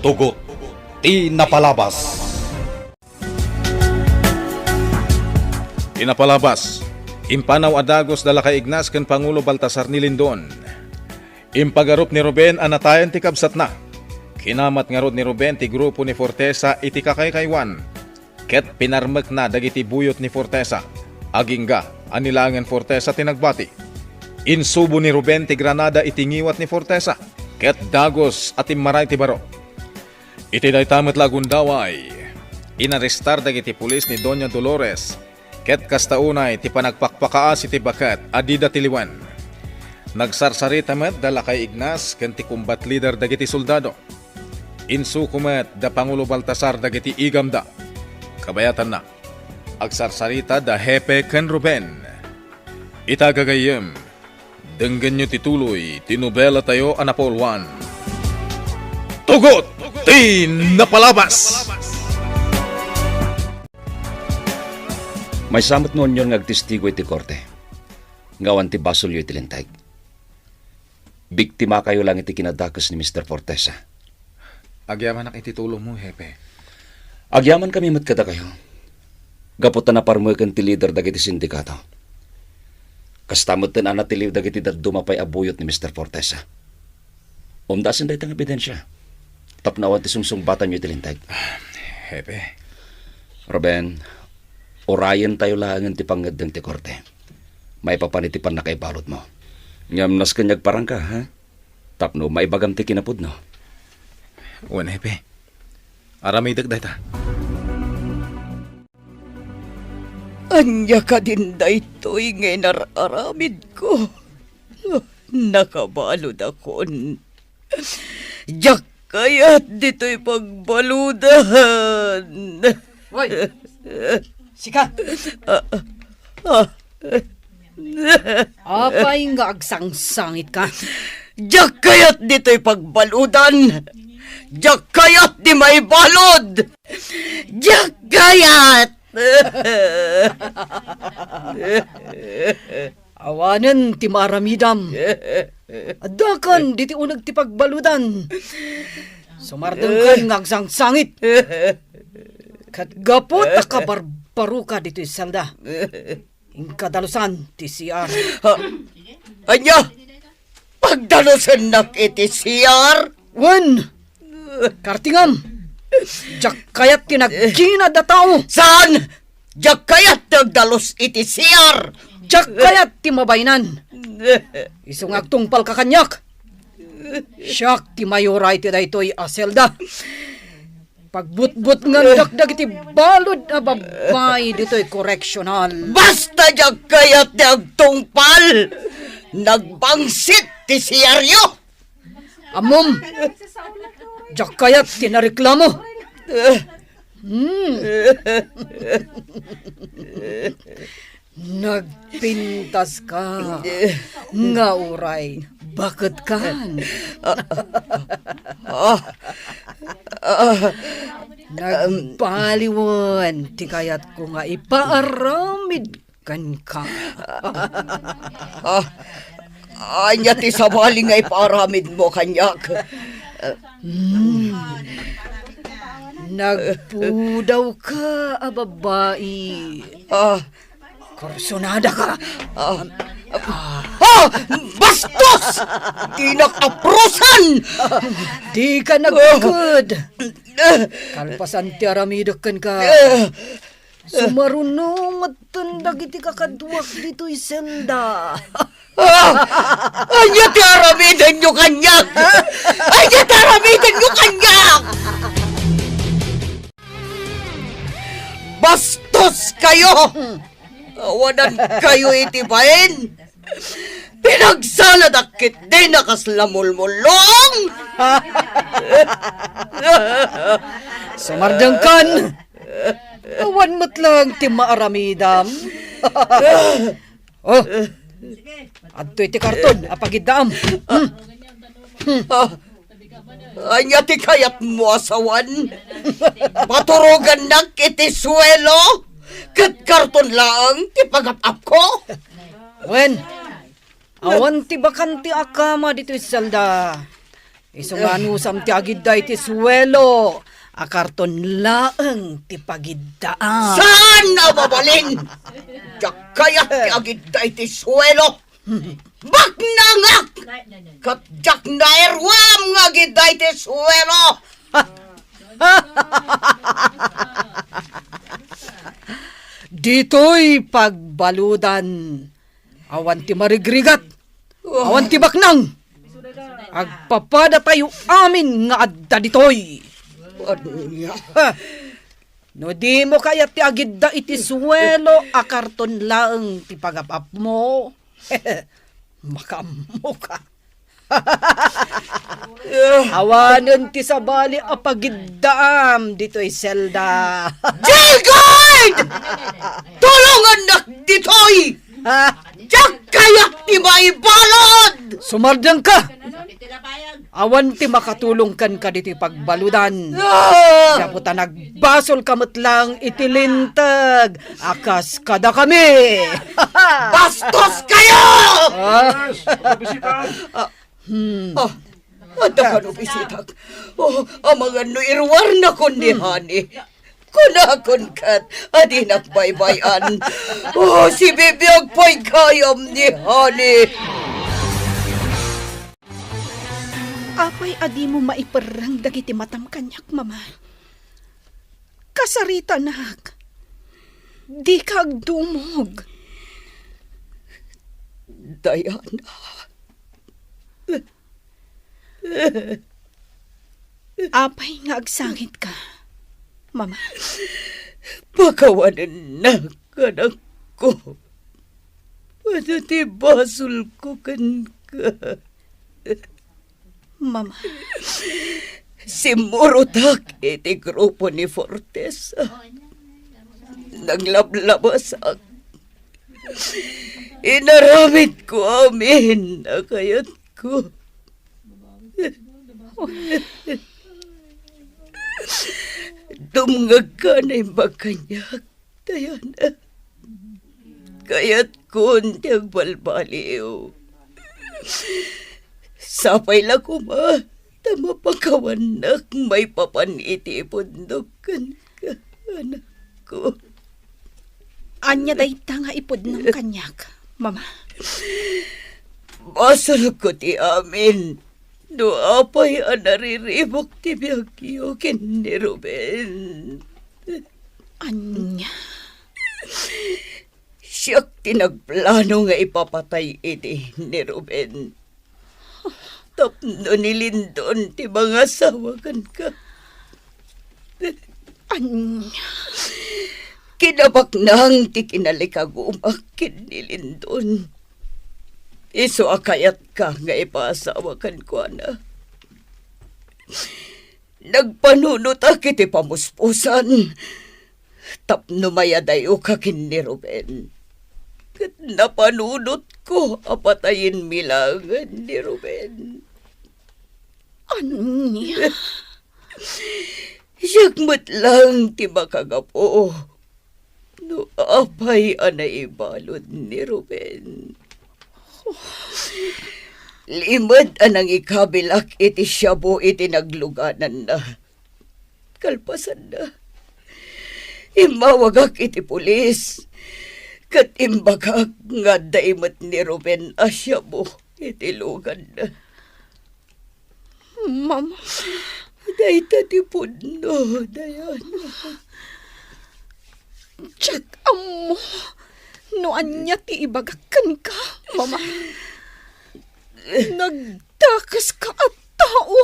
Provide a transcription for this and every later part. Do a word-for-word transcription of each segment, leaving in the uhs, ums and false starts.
Tugot ti napalabas. Ti napalabas, impanaw a dagus da Lakay Ignas ken Pangulo Baltasar ni Lindon. Impagarup ni Ruben a natayen ti kabsatna. Kinamat ngarud ni Ruben ti grupo ni Fortesa iti kakaykaywan, ket pinarmekna dagiti buyot ni Fortesa. Agingga a ni laengen Fortesa ti nagbati. Insubo ni Ruben ti granada iti ngiwat ni Fortesa, ket dagus a timmaray ti baro. Iti dayta met la a gundaway, inarestar dagiti pulis ni Doña Dolores, ket kasta unay ti panagpakpakaas iti baket a dida tiliwen. Nagsarsarita met da Lakay Ignas ken ti combat leader dagiti soldado. Insuko met da Pangulo Baltasar dagiti igamda. Kabayatanna, agsarsarita da Hepe ken Ruben. Ita gagayyem, denggenyo ti tuloy ti nobelatayo a napauluan, Tugot ti Napalabas! Maysa met no anian nga agtestigo iti korte nga awan ti basolyo iti linteg. Biktimakayo lang iti kinadakes ni Mister Fortesa. Agyamanak iti tulongmo, Hepe. Agyamankami met kadakayo. Gapu ta naparmeken ti lider dagiti sindikato. Kasta metten a natiliw dagiti dadduma pay a buyot ni Mister Fortesa. Umdasen dayta nga ebidensia tapno awan ti sungsungbatanyo iti linteg. Hepe. Ruben, urayentayo laengen ti pangngeddeng ti korte maipapan iti pannakaibaludmo. Ngem nasken nga agparangka, ha? Tapno maibagam ti kinapudno. Wen, Hepe. Aramidek dayta. Ania kadin daytoy nga inar-aramidko? Nakabaludakon. Diak kayat ditoy pagbaludan. Hoy! Sika! Ah, ah. Apay nga agsangsangitka? Diak kayat ditoy pagbaludan. Diak kayat ti maibalud. Diak kayat. Awanen ti maaramidam. Addakan diti uneg ti pagbaludan. Sumardengkan nga agsangsangit. Ket gapu ta kabarbaroka ditoy selda, inka dalusan ti C R. Ha? Ania? Pagdalusennak iti C R? Wen! Kartingam! Diak kayat ti nagginad a tao! Saan? Diak kayat ti agdalus iti C R! Diak kayat ti mabaenan! Isu nga agtungpalka kaniak! Siak ti mayora iti daytoy a selda. Pagbutbutngandak dagiti balud a babbai ditoy koreksional. Basta diak kayat ti agtungpal! Nagbangsit ti C R-yo! Ammom, diak kayat ti nareklamo. Hmm. Nagpintaska nga uray baketkan. Ah, ah, Nagbaliwen ti kayatko nga ipaaramid kenka. Ah, ania ti sabali nga ipaaramidmo kaniak? Hmm. Nagpudawka a babbai. Ah, Kursunada ka. Ah, ah, bastos! Dinak aprusan! Dika nagkukod. Kalpasan ti aramidek kenka, sumaruno metten dagiti kakaduak ditoy selda. Ah! Ania ti aramidenyo kaniak? Ania ti aramidenyo kaniak? Bastos kayo! Awanan kayo iti bain! Pinagsaladak ket dina kasla mulmulong! Sumardengkan! Awan met lang ti maaramidam. Oh, adtoy ti karton a pagiddaam. Hmm. Ah, ania ti kayatmo a sawan? Paturogannak iti suelo ket karton laeng ti pagap-apko? Wen, awan ti bakante a kama ditoy selda. Isu nga anusam ti agidda iti suelo a karton laeng ti pagiddaam. Saan a mabalin? Diak kayat ti agidda iti suelo. Baknangak! Ket diak nairuam nga agidda iti suelo. Ditoy pagbaludan, awan ti marigrigat, awan ti baknang. Agpapadatayo amin nga adda ditoy. Ania? Ha! No dimo kayat ti agidda iti suelo a karton laeng ti pagap-apmo, makaammoka. Awanen ti sabali a pagiddaam ditoy selda. Jigard! Tulongannak ditoy! Ha? Diak kayat ti maibalud! Sumardengka! Awan ti makatulong kenka ditoy pagbaludan. Ah! Gapu ta nagbasolka met laeng iti linteg a kas kadakami. Bastos kayo! Ah. Yes, bisita. Ah, hmm. Ah, adda kano bisitak? Oh, amangan no iruarnakon ni Honey. Kunakon ket a dinak baybay-an. Oh, sibibiag pay gayam ni Honey. Apay a dimo maiperreng dagiti matam kaniak, Mama? Kasaritanak. Dika agdumog. Diana. Apay nga agsangitka, Mama? Pakawanennak, anakko. Adu ti basolko kenka. Mama. Simmurotak iti grupo ni Fortesa. Naglablabasak. Inaramidko amin a kayatko. Dumngegka a naimbag kaniak, Diana. Kayatkon ti agbalbaliw. Sapay la koma ta mapakawannak maipapan iti ipudnok kenka, anakko. Ania dayta nga ipudnam kaniak, Mama? Basolko ti amin no apay a nariribuk ti biagyo ken ni Ruben. Ania? Siak ti nagplano nga ipapatay idi ni Ruben. Tapno ni Lindon ti mangasawa kenka. Ania? Kinabaknang ti kinalikagumak ken ni Lindon. Isu a kayatka nga ipaasawa kenkuana. Nagpanunotak iti pamuspusan tapno mayadayoka ken ni Ruben. Ket napanunotko a patayenmi laengen ni Ruben. Ania? Siak met laeng ti makagapu no apay a naibalud ni Ruben. Limed a nangikabilak iti shabu iti naglugananna. Kalpasanna, immawagak iti pulis, ket imbagak nga adda imet ni Ruben a shabu iti luganna. Mama. Dayta ti pudno, Diana. Diak ammo no ania ti ibagak kenka, Mama. Nagdakeska a tao.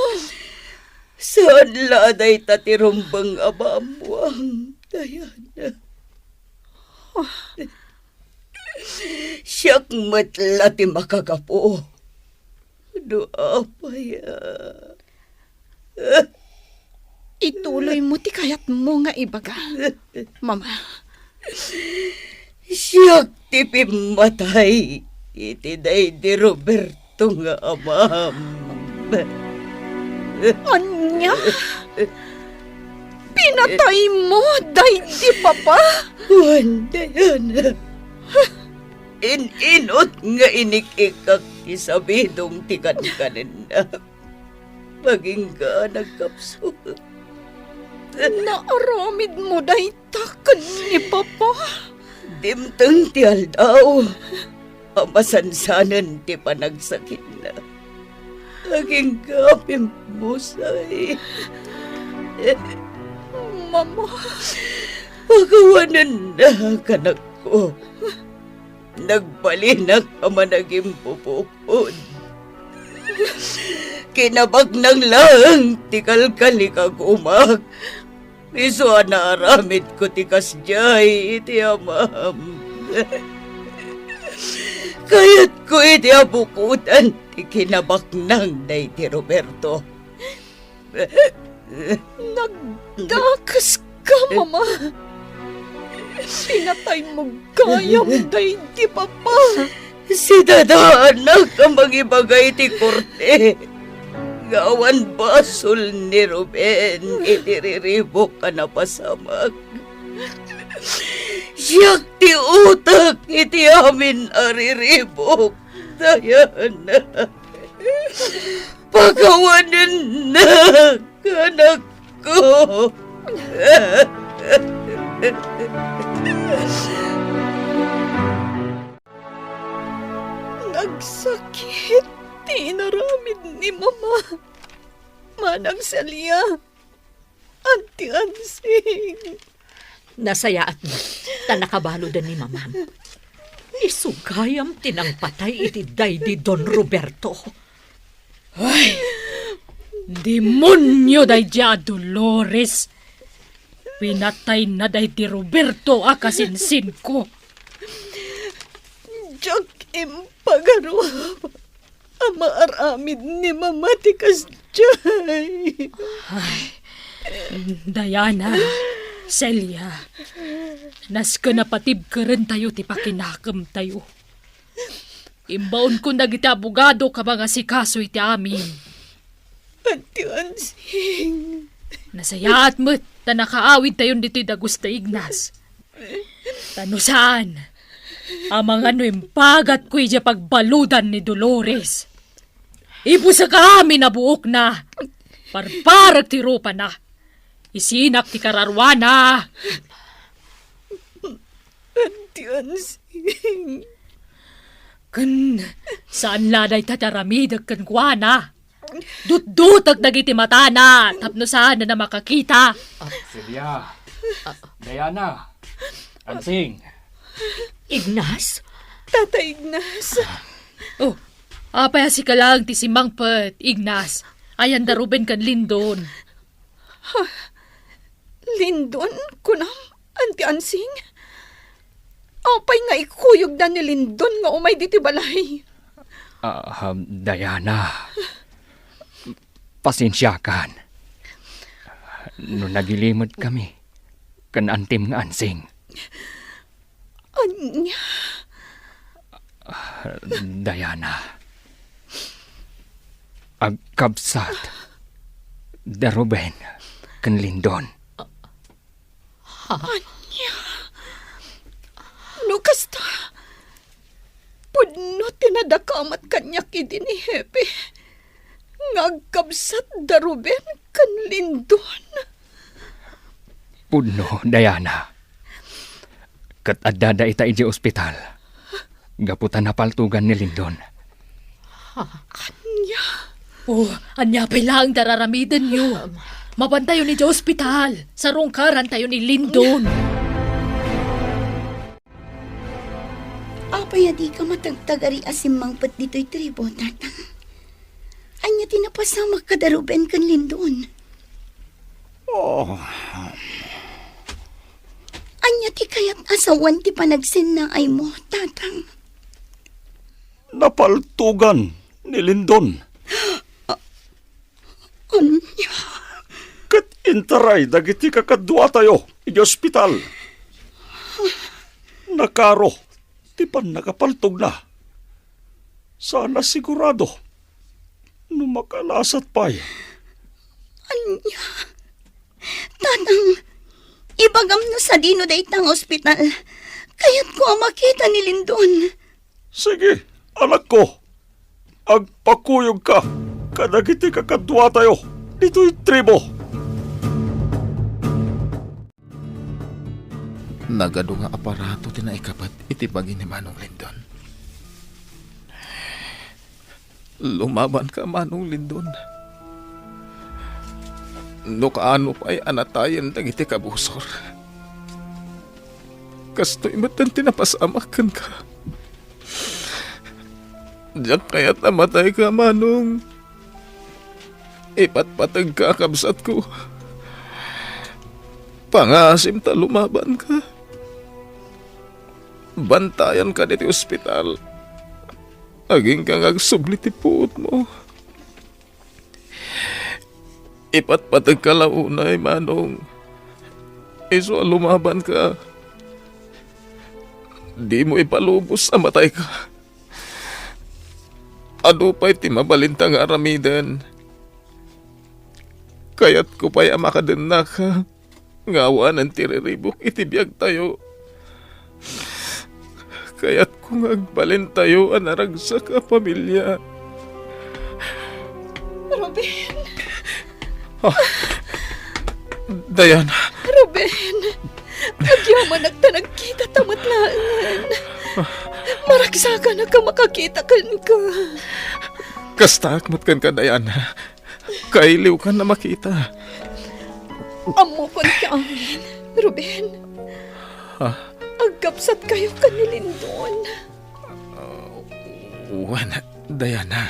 Saan la a dayta ti rumbeng a bambuang, Diana. Siak met la ti makagapu. No apay a. Ituloymo ti kayatmo nga ibaga, Mama. Siak ti pimmatay iti daydi Roberto nga amam. Ania? Pinataymo daydi papa? Wen, Diana. In-inut nga inik-ikkak ti sabidong ti kankanenna. agingga a nagkapsut. Naaramidmo dayta ken ni Papa? Dimteng ti aldaw a masansanen ti panagsakitna. Agingga a pimmusay. Mama. Pakawanennak, anakko. Nagbalinak a managimpupupod. Kinabaknang laeng ti kalkalikagumak. Isu a naaramidko ti kasdiay iti amam. Kayatko iti abukodan ti kinabaknang daydi Roberto. Nagdakeska, Mama. Pinataymo gayam daydi Papa. Sidadaanak a mangibaga iti korte nga awan basol ni Ruben iti riribuk a napasamak. Siak ti utek iti amin a riribuk, Diana. Pakawanennak, anakko. Nagsakit ti inaramid ni Mama. Manang Celia, Auntie Ansing. Nasayaat met ta nakabaludan ni Mamam. Isu gayam ti nangpatay iti daydi Don Roberto. Ay, demonio daydiay a Dolores. Pinatayna daydi Roberto a kasinsinko. Diak impagarup a maaramid ni Mama ti kasdiay. Ay, Diana, Celia, nasken a patibkerentayo ti pakinakemtayo. Imbaonko dagiti abogado a mangasikaso iti amin. Auntie Ansing. Nasayaat met ta nakaawidtayon ditoy dagus da Ignas. Ta no saan, amangan no impagatko idiay pagbaludan ni Dolores. Ibusek amin a buokna. Parparek ti rupana. Isinak ti kararuana. Auntie Ansing. Ken saan la dayta ti aramidek kenkuana. Dutdutek dagiti matana tapno saan a makakita. Celia. Diana. Ansing. Ignas? Tata Ignas. Oh, apay a sika laeng ti simmangpet, Ignas? Ayan da Ruben ken Lindon? Ha? Lindon, kunam, Auntie Ansing? Apay nga ikuyogda ni Lindon nga umay ditoy balay? Ah, Diana, pasensiakan no nagilimed kami ken antim nga Ansing. Ania? Diana, agkabsat da Ruben ken Lindon. Ania? No kasta, pudno ti nadakamat kaniak idi ni Hepe nga agkabsat da Ruben ken Lindon. Pudno, Diana. Ket addada ita idiay ospital gapu ta napaltogan ni Lindon. Ania? Oh, ania pay laeng ti ar-aramidenyo? Mapantayon idiay ospital. Sarungkarantayo ni Lindon. Apay a dika matagtagari a simmangpet ditoy tribo, Tatang? Ania ti napasamak kada Ruben ken Lindon? Oh. Ania ti kayat a sawen ti panagsennaaymo, Tatang? Napaltogan ni Lindon. Ania? Ket intaray dagiti kakaduatayo idiay ospital. Nakaro ti pannakapaltogna. Saan a sigurado no makalasat pay. Ania? Tatang, ibagam no sadino dayta nga ospital. Kayatko a makita ni Lindon. Sige, anakko. Agpakuyogka kadagiti kakaduatayo ditoy tribu. Nagadu nga aparato ti naikapet iti bagi ni Manong Lindon. Lumabanka, Manong Lindon. No kaano pay a natayen dagiti kabusor, kastoy met ti napasamak kenka. Diak kayat a matayka, Manong. Ipatpategka, kabsatko. Pangaasim ta lumabanka. Bantayanka ditoy ospital. Agingga nga agsubli ti puotmo. Ipatpategka la unay, Manong. Isu a lumabanka. Dimo ipalubos a matayka. Adu pay ti mabalinta nga aramiden. Kayatko pay a makadennaka nga awanen ti riribuk iti biagtayo. Kayatko nga agbalintayo a naragsak a pamilia. Ruben! Ah, Diana. Ruben! Agyamanak ta nagkitata met laengen. Maragsakanaka a makakita kenka. Kastaak met kenka, Diana. Kailiwkan a makita. Ammokon ti amin, Ruben. Ha? Agkabsatkayo ken ni Lindon. Wen, Diana.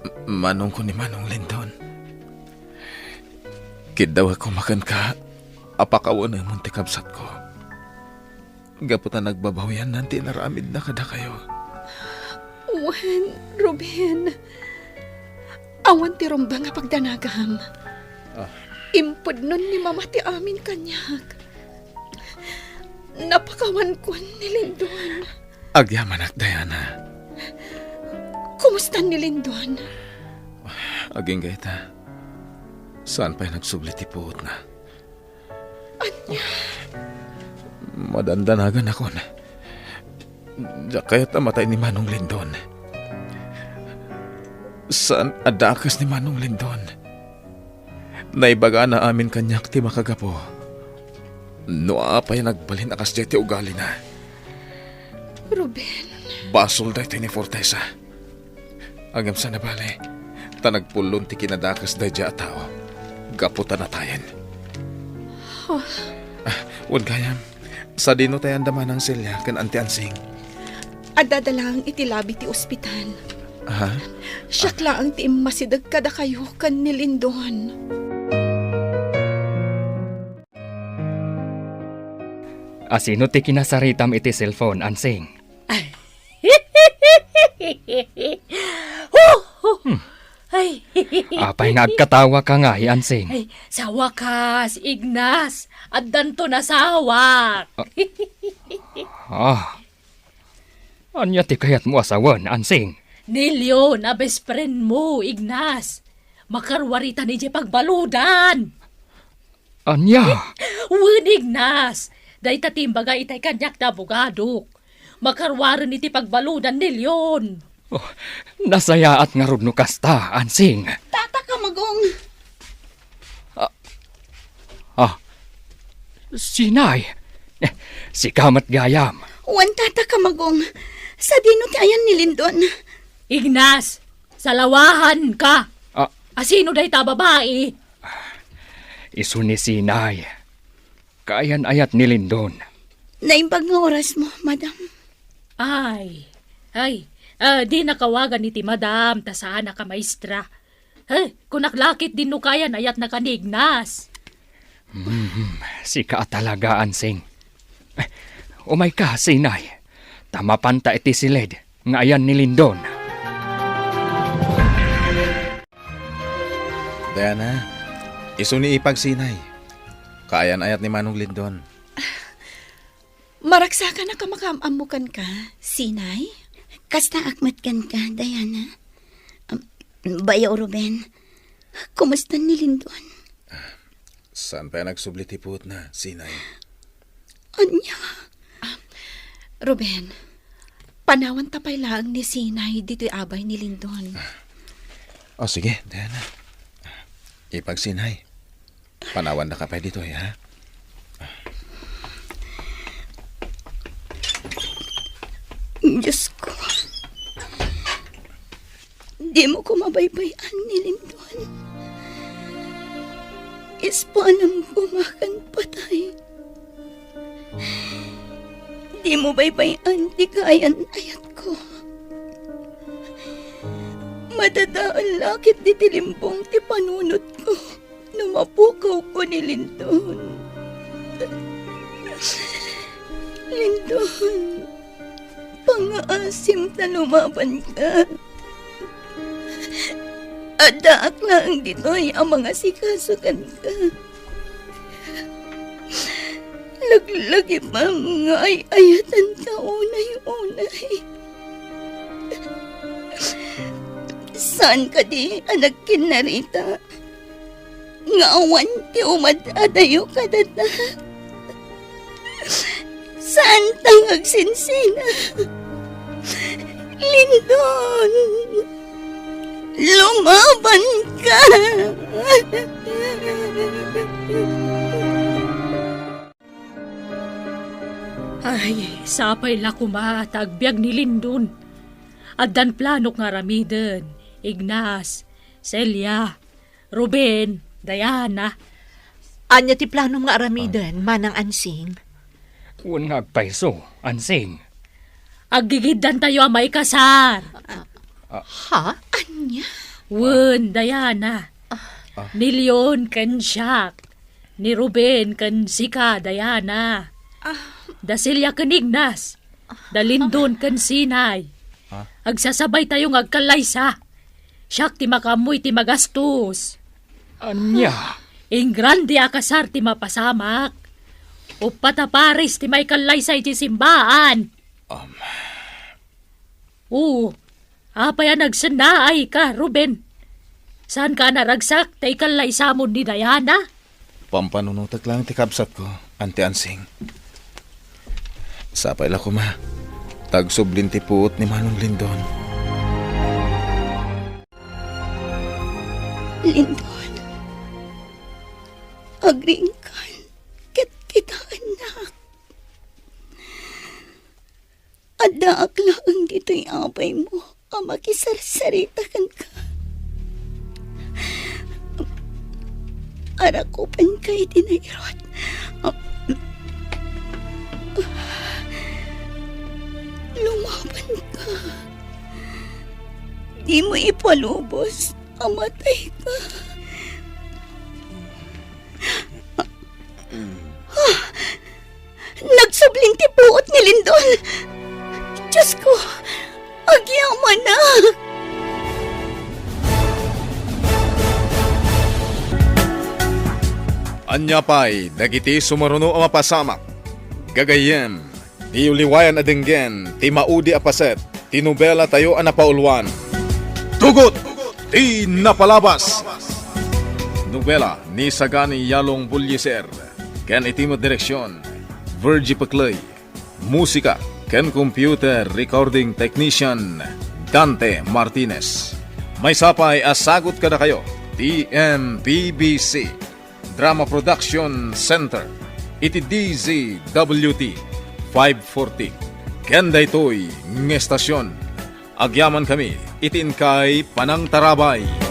M-, manongko ni Manong Lindon. Kiddawek koma kenka a pakawanemon ti kabsatko. Gapu ta nagbabawiannan ti inaramidna kadakayo. Wen, Ruben. Awan ti rumbeng a pagdanagam. Ah. Impudnon ni Mama ti amin kaniak. Napakawankon ni Lindon. Agyamanak, Diana. Kumusta ni Lindon? Agingga ita. Saan pay nagsubli ti puotna? Ania? Madandanaganakon. Diak kayat a matay ni Manong Lindon. Saan a dakes ni Manong Lindon. Naibagana amin kaniak ti makagapu. No apay nagbalin a kasdiay ti ugalina. Ruben. Basol daytoy ni Fortesa. Ngem saan a bale, ta nagpullon ti kinadakes daydiay a tao gapu ta natayen. Oh. Ah, wen gayam, sadino tay anda manang Celia ken Auntie Ansing? Addada laeng iti labi ti ospital. Ha? Siak laeng ti immasideg kadakayo ken ni Lindon. Asino ti kinasaritam iti cellphone, Ansing? Ay. Huh, huh. Hmm. Ay. Apay nga agkatawaka ngay, Ansing? Ay, sa wakas, Ignas, addanto nasawak. Ah. Ania ti kayatmo a sawen, Ansing? Ni Leon a best friend mo, Ignas. Makaruarita idiay pagbaludan. Ania? Wen, Ignas. Dayta ti imbaga itay kaniak ti abogadok. Makaruaren iti pagbaludan ni Leon. Oh, nasayaat ngarud no kasta, Ansing. Tata Kamagong. Ah, ah, Sinay. Eh, sika met gayam. Wen, Tata Kamagong. Sadino ti ayan ni Lindon? Ignas, salawahanka. Ah. Asino dayta a babai? Isu ni Sinay. Kaayan-ayat ni Lindon. Naimbag nga orasmo, madam. Ay, ay, ah, dinnak awagan iti madam, ta saanak a maestra. Eh, kunak la ketdin no kaayan-ayatnaka ni Ignas. Hmm, sika a talaga, Ansing. Eh, umayka, Sinay. Ta mapanta iti siled nga ayan ni Lindon. Diana, isu ni ipag Sinay. Kaayan-ayat ni Manong Lindon. Maragsakannak a makaam-ammo kenka, Sinay? Kastaak met kenka, Diana. Am, bayaw, Ruben. Kumusta ni Lindon? Saan pay a nagsubli ti puotna, Sinay? Ania? Ah, Ruben, panawanta pay laeng ni Sinay ditoy abay ni Lindon. O, sige, Diana. Ipagsinay. Panawannaka pay ditoy, ha? Diyos ko, dimo ko mabaybay-an ni Lindon. Ispanam koma ken patay. Dimo baybay-an ti kayan-ayatko. Madadael la ket ditoy limbong ti panunotko no mapukawko ni Lindon. Lindon, pangngaasim ta lumabanka. Addaak laeng ditoy a mangasikaso kenka. Laglagipem nga ay-ayatenka unay-unay. Saan kadi a nagkinnarita nga awan ti umad-adayo kadata? Saan ta nga agsinsina? Lindon, lumaban ka! Ay, sapay la koma ta agbiag ni Lindon. Addan planok nga aramiden, Ignas, Celia, Ruben, Diana. Ania ti planom nga aramiden, Manang Ansing? Wen nga agpayso, Ansing. Aggigiddantayo a maikasar. Ha? Ania? Wen, Diana. Ni Leon ken Jack. Ni Ruben ken sika, Diana. Da Celia ken Ignas. Da Lindon ken Sinay. Agsasabaytayo nga agkallaysa. Siak ti makaammo iti magastos. Ania? Ingrande a kasar ti mapasamak. Uppat a paris ti maikallaysa iti simbaan. Um. Oo. Apay a nagsennaayka, Ruben? Saanka a naragsak ta ikallaysamon ni Diana? Pampanunotek laeng ti kabsatko, Auntie Ansing. Sapay la koma ta agsublin ti puot ni Manong Lindon. Lindon, agriingkan ket kitaennak. Addaak laeng ditoy apaymo a makisarsarita kenka. Arakupenka iti nairut. Lumabanka. Dimo ipalubos a matayka. Nagsublin ti puot ni Lindon. Diyos ko, agyamanak. Ania pay dagiti sumaruno a mapasamak? Gagayyem, ti uliwayan a denggen ti maudi a paset ti nobelatayo a napauluan, Tugot ti Napalabas. Nobela ni Sagani Yalong Bullieser ken iti met direksion, Virgie Pecley. Musika ken computer recording technician, Dante Martinez. Maysa pay a sagut kadakayo ti M P B C Drama Production Center iti D Z W T five forty. Ken daytoy nga estasion, agyamankami iti inkay panangtarabay.